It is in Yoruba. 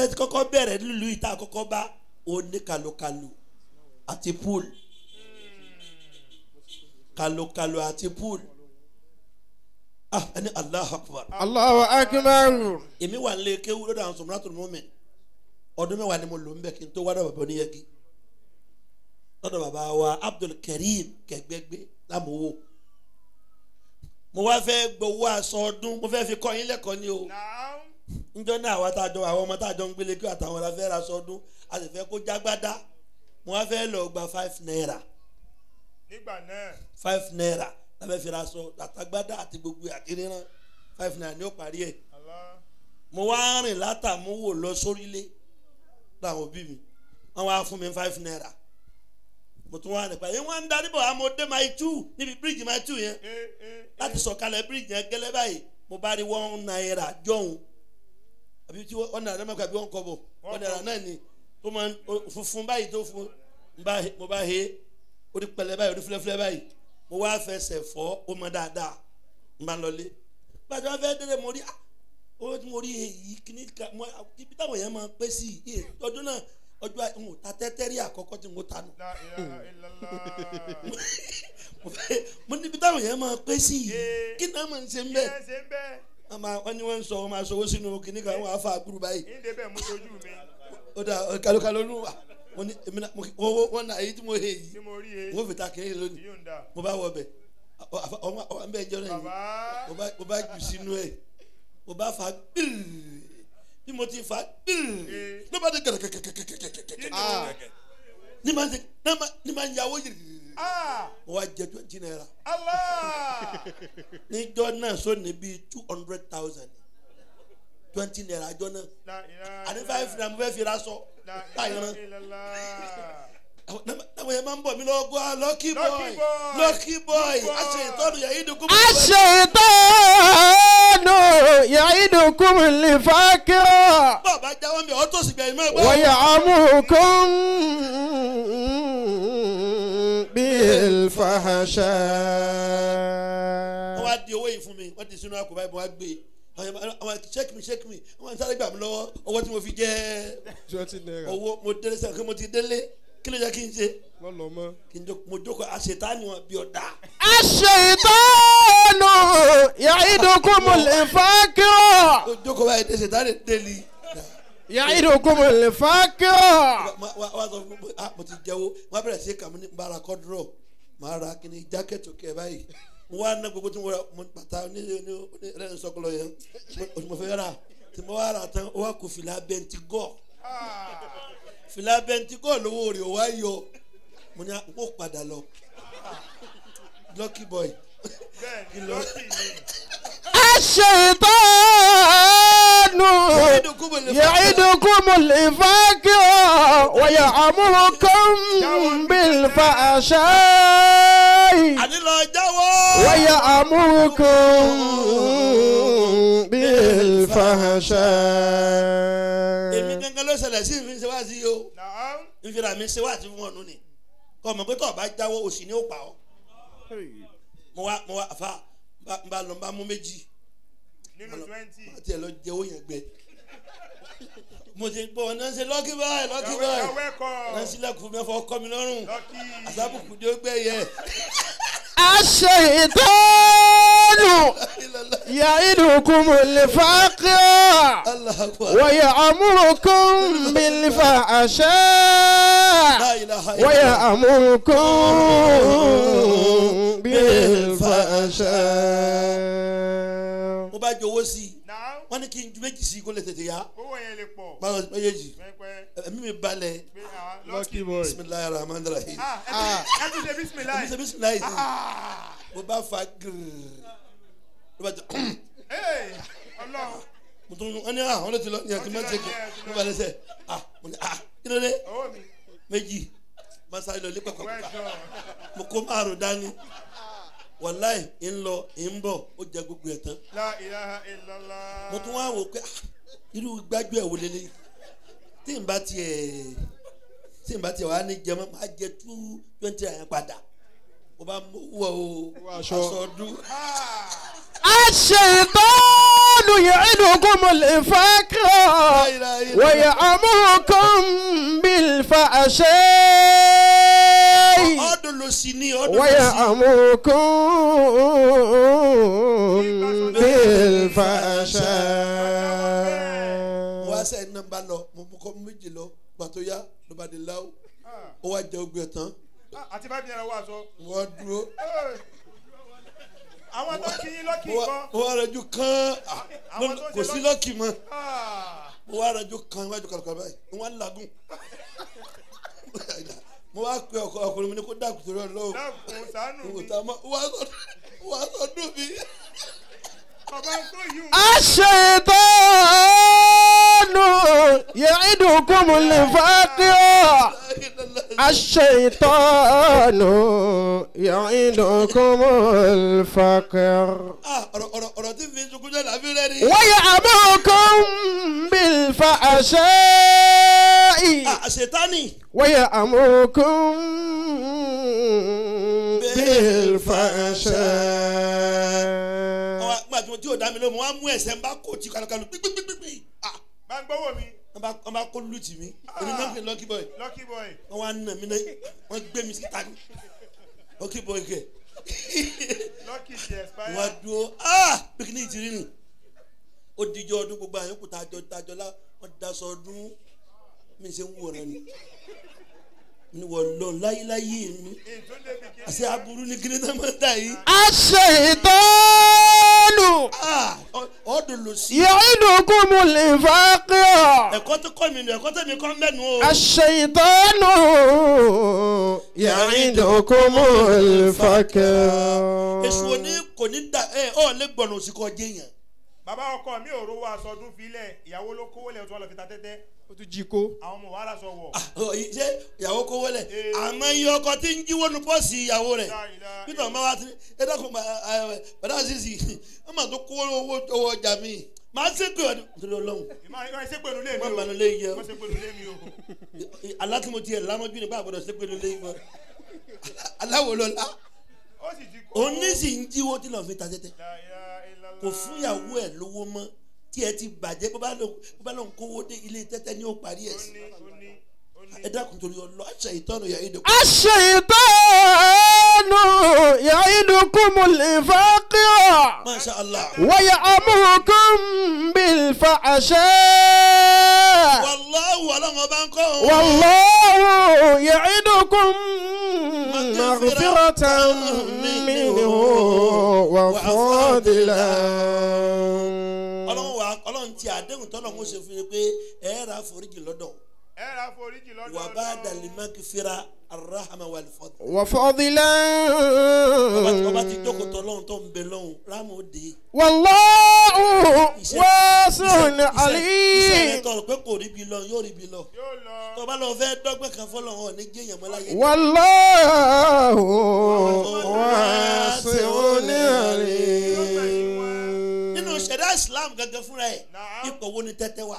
tẹ́tẹ́ ti kọ́kọ́ bẹ̀rẹ̀ nílùú ìta àkọ́kọ́ bá òní kàlòkàlò àti pool kàlòkàlò àti pool ah ẹni Allahu Akbar. Allahu Akbar. Èmi wà nílé kéwú lọ́dọ̀ àwọn Sumratul Mu'min ọdún mẹ́wàá ni mo lò ń bẹ̀ kí n tó wá dọ̀ bàbá oníyẹ́gí lọ́dọ̀ bàbá wa Abdul Karim Kẹgbẹ́gbẹ́ lámòwò mo wá fẹ́ gbowó aṣọ ọdún mo fẹ́ fi kọ́ yín lẹ́kọ̀ọ́ ni o njọ́ náà àwa tá a jọ àwọn ọmọ tá a jọ ń gbélé kí àtàwọn la fẹ́ ra aṣọ ọdún a sì fẹ́ kó jágbádá mo wá fẹ́ lọ gba 5 naira nígbà náà 5 naira la fẹ́ fi ra aṣọ àtàgbádá àti gbogbo àti ríran 5 naira ni ó parí ẹ̀ Allah mo wá rìn látàmúwò lọ sórílẹ̀ láwọn òbí mi wọ́n wá fún mi 5 naira mo tún wá nípa yẹn wọ́n ń darí bọ̀ àmọ́ dé mile two níbi bíríìjì mile two yẹn eh eh láti sọ̀kalẹ̀ bíríìjì yẹn gẹ́lẹ́ báyìí mo bá rí 1 naira jọ̀hún àbí tí 1 naira mẹ́kọ̀ àbí 1 kọ́bọ̀ 1 naira náà ni tó máa ń funfun báyìí tó fún mo bá he orí pẹlẹ báyìí orí fúlẹ́fúlẹ́ báyìí mo wá fẹsẹ̀ fọ́ ó mọ dáadáa n bá lọlé gbàtí wọ́n fẹ́ délé mo rí ah owó tí mo rí èyí kíní ká mo ibi táwọn yẹn máa ń pé sí i ọdún náà ọjọ́ n ò ta tẹ́tẹ́ rí àkọ́kọ́ tí mo ta nù La ilaha illallah. mo fẹ́ mo níbi táwọn yẹn máa ń pé sí i kí náà máa ń ṣe ń Kí bẹ́ẹ̀ ẹ ṣe ń bẹ́ẹ̀ wọ́n máa wọ́n ní wọ́n ń sọ wọ́n máa sọ owó sínú kíní kan wọ́n á fa àgùrù báyìí ń débẹ̀ mú tójú mi ó dà kálókáló nù wà mo ní èmi náà mo wọ́n náà èyí tí mo he yìí tí mo rí e mo fi ta kíní lónìí yóò ń dà mo bá wọ bẹ̀ ọmọ ọmọ bẹ́ẹ̀ jọ náà yìí bàbá mo bá jù sínú ẹ̀ mo bá fa gbìrì bí mo ti fa gbìrì ló bá dé gẹ̀rẹ́gẹ̀rẹ́gẹ̀rẹ́gẹ̀rẹ́gẹ̀rẹ́ ní ma ṣe ní ma ń yàwó yìí ah mo wá jẹ 20 naira Allah níjọ́ náà sọ ní bíi 200,000 20 naira jọ náà La ilaha àní 5 naira mo fẹ́ fi ra sọ La láì ilaha rán illallah. àwọn yẹn máa ń bọ̀ mí lọ́wọ́ gbọ́ lucky boy Lucky boy. Lucky boy Good boy. Àṣẹ ìtọ́nu yẹn ìdúkú. الشيطان يعدكم الفقر Bàbá jáwọ́ mi ọ́ tó sì gbẹ̀yìn mọ́ ẹgbẹ́. ويأمركم Wọ́n بالفحشاء wá di owó yìí fún mi wọ́n ti sínú àkùbá yìí mo wá gbé e àwọn shake me shake me wọ́n sáré gbà mí lọ́wọ́ owó tí mo fi jẹ́ 20 naira. Owó mo délé sẹ́wọ̀n kí mo ti délé kí ló yẹ kí n ṣe Wọ́n lọ mọ́. Kí n mo jókòó àṣetánì wọn bí ọ̀dà. الشيطان يعدكم الفقر Mo jókòó báyìí dé ṣètánì délì. يعدكم الفقر Wá sọ fún mi ah mo ti jẹ́wọ́ wọ́n bẹ̀rẹ̀ sí kàmú ní bára kọ́dúrọ̀ màá ra kíní jákẹ́tì òkè báyìí mo wá ná gbogbo tí mo ra mo bàtà ní ní ní ẹlẹ́ni sọkọlọ yẹn mo fẹ́ rà tí mo wá rà tán ó wá kó fìlà bẹ́ntigọ́ fìlà bẹ́ntigọ́ lówó rẹ̀ ó wá yọ mo ní n kò padà lọ lucky boy. Bẹ́ẹ̀ ni lucky ni. الشيطان يعدكم الفقر ويأمركم بالفحشاء Àní lọ jáwọ́. ويأمركم بالفحشاء Èmi gangan ló ṣẹlẹ̀ sí ìfi ṣe wá sí yìí o. Naam. Nfira mi ṣe wá sí fún ọ̀nù ni kọ́ ọmọ pé tó o bá jáwọ́ òsì ni ó pa ọ́. Mo wá fa n bá lọ n bá mú méjì Nínú 20. Má tiẹ̀ lọ jẹ owó yẹn gbẹ mo ti gbọ́ ọ̀nà ṣe lucky boy lucky boy. You're welcome. Náà sílẹ̀kùn mẹ́fọ́ ọkọ mi lọ́rùn Lucky. àsábùkù ni ó gbẹ yẹ. الشيطان يعدكم الفقر Allahu Akbar. ويأمركم بالفحشاء La ilaha illallah. ويأمركم بالفحشاء Mo bá jowó sí i Naam. wọ́n ní kí n ju méjì sí i kó lè tètè yá Owó yẹn lè pọ̀. báwo méjèèjì Pẹ́pẹ́. Ẹ̀mí mi balẹ̀. Pé ah Lucky boy. Bisimilayi rahman rahim. Ah ẹ tún ṣe bisimilayi. Èmi ṣe bisimilayi sí mo bá fa gírì ló bá jẹ Ee Ọlọ́run. Mo tún wọn ní àwọn ló ti lọ ní àti má ṣe kí mo bá lẹsẹ ah mo ní ah kí ló dé Owó mi. méjì masáré lọ lé Well pàpàpà done. Mo kó márùn dání wàláì ń lọ ń bọ̀ ó jẹ gbogbo ẹ̀ tán. La ilaha illallah. Mo tún wá wò pé ah irú gbájú ẹ̀ wò lélẹ̀ tí n bá tiẹ̀ wá ní jẹ mọ́ máa jẹ 220 àyàn padà mo bá mú wọ o Owó aṣọ. Aṣọ ọdún. الشيطان يعدكم الفقر ويأمركم بالفحشاء ويأمركم بالفحشاء. Wá sẹ́yìn náà bá lọ mo kọ́ méjì lọ gbàtó yá ló bá di láwù ó wá jẹ ogun ẹ̀ tán. Àti bá mi yẹn wá sọ. Wọ́n dúró. Àwọn tó kí yín lọ́kì kọ́. Mo wá rẹjú kán kò sí lọ́kì mọ́. Mo wá rẹjú kán iwájú kàlùkàlù báyìí mo wá làágùn. Mo wá pe ọkọ ọkùnrin mi ní kó dàkú torí Ọlọ́run. Dákun ṣàánú mi. Wà á sọ dùn mí. Bàbá tó yìí. الشيطان يعدكم الفقر الشيطان يعدكم الفقر ọ̀rọ̀ tí fi sunkún jẹ́ làbí rẹ̀ ni. ويأمركم بالفحشاء àṣetánì. ويأمركم بالفحشاء. Nígbà tí mo tí ò dá mi lóhùn mo wá mú ẹsẹ̀ ń bá kó tí kàlùkàlù pípípípí. Bá ń gbọ́wọ́ mi. Wọ́n bá kó lùtì mi èmi náà fi lucky boy. Lucky boy. Wọ́n wá nà mí náà wọ́n gbé mi síta ní lucky boy kẹ̀. Lucky ti expire. Wọ́n á dúró pínpín ìtìrí nì. Ó dijọ́ ọdún gbogbo àyànkù tàjọ tàjọ lá wọ́n daṣọ ọdún mi ṣe ń wòran ni. Ni wọ́n lọ láyéláyé mi. Àṣẹ aburú ni kí ni tá máa dà yìí. الشيطان ọdún ló sí. يعدكم الفقر Ẹ̀kọ́ tó kọ́ mi nù ẹ̀kọ́ tó mi kọ́ mẹ́nu o. الشيطان يعدكم الفقر. Èṣù òní kò ní da ẹ ọ lè gbọ̀nà òsì kọ jẹ́ yẹn. Bàbá ọkọ mi ò rówó aṣọ ọdún filẹ̀ ìyàwó ló kówó lẹ̀ tó wà lọ fi ta tẹ́tẹ́. Ó tún jí kó. Àwọn ọmọ wàhálà sọ wọ̀. Ṣé ìyàwó kówó lẹ̀? Àmọ́ iye ọkọ tí ń jíwó nu pọ́ọ̀sì ìyàwó rẹ̀. Peter ọmọ wa ti ẹ dákun bàdá àṣìṣì wọ́n máa tó kówó owó ọjà mi. Màá ṣe pé ọdún nítorí Ọlọ́run. Ìmọ̀ ṣe pẹ̀lú lé mi o. Má bàánú lé yẹ o. Má ṣe pẹ̀lú lé mi o. Alátìmọ̀ tiẹ̀ lámọ́jú nípa àgbọ̀dọ̀ ṣe pẹ̀lú lé yìí. Aláwo lọ́la. Ó sì ti kó. Òní sì ń jíwó tí lọ́ọ́ fi ta tẹ́tẹ́. Kò fún ìyàwó ẹ̀ lówó mọ́ tí ẹ ti bàjẹ́ bó bá lóun kówó dé ilé tẹ́tẹ́ ní ó parí ẹ̀ sí. Ẹ dákun torí Ọlọ́ àṣẹ ìtọ́nù yà ìdòkú. الشيطان يعدكم الفقر Masha Allah. ويأمركم بالفحشاء Wallahu ọlọ́run ọba ń kọ́ òun. والله يعدكم مغفرة منه وفضلا. Ọlọ́run wa Ọlọ́run ti àdéhùn tọ́lọ́run ó ṣe fún yín pé ẹ ra foríjì lọ́dọ̀. Ẹ ra foríjì lọ́dọ̀. Wà bá dàlímàkì fira arahama wal fadl. وفضلا. Ọba ti jókòó tọ́ lọ́hùn tó ń bẹ lọ́hùn ráàmù ó dé. والله واسع Iṣẹ́ rẹ عليم. tọrọ pé kò rí bi lọ yóò rí bi lọ. Yóò lọ. Tọba lọ fẹ́ dọ́gbẹ́ kan fọlọ́ hàn ní jẹ́yàn mọ́ láyé. والله واسع عليم. Nínú ṣẹ̀dá Islam gangan fúnra ẹ̀ Naam. ipò wo ni tẹ́tẹ́ wà?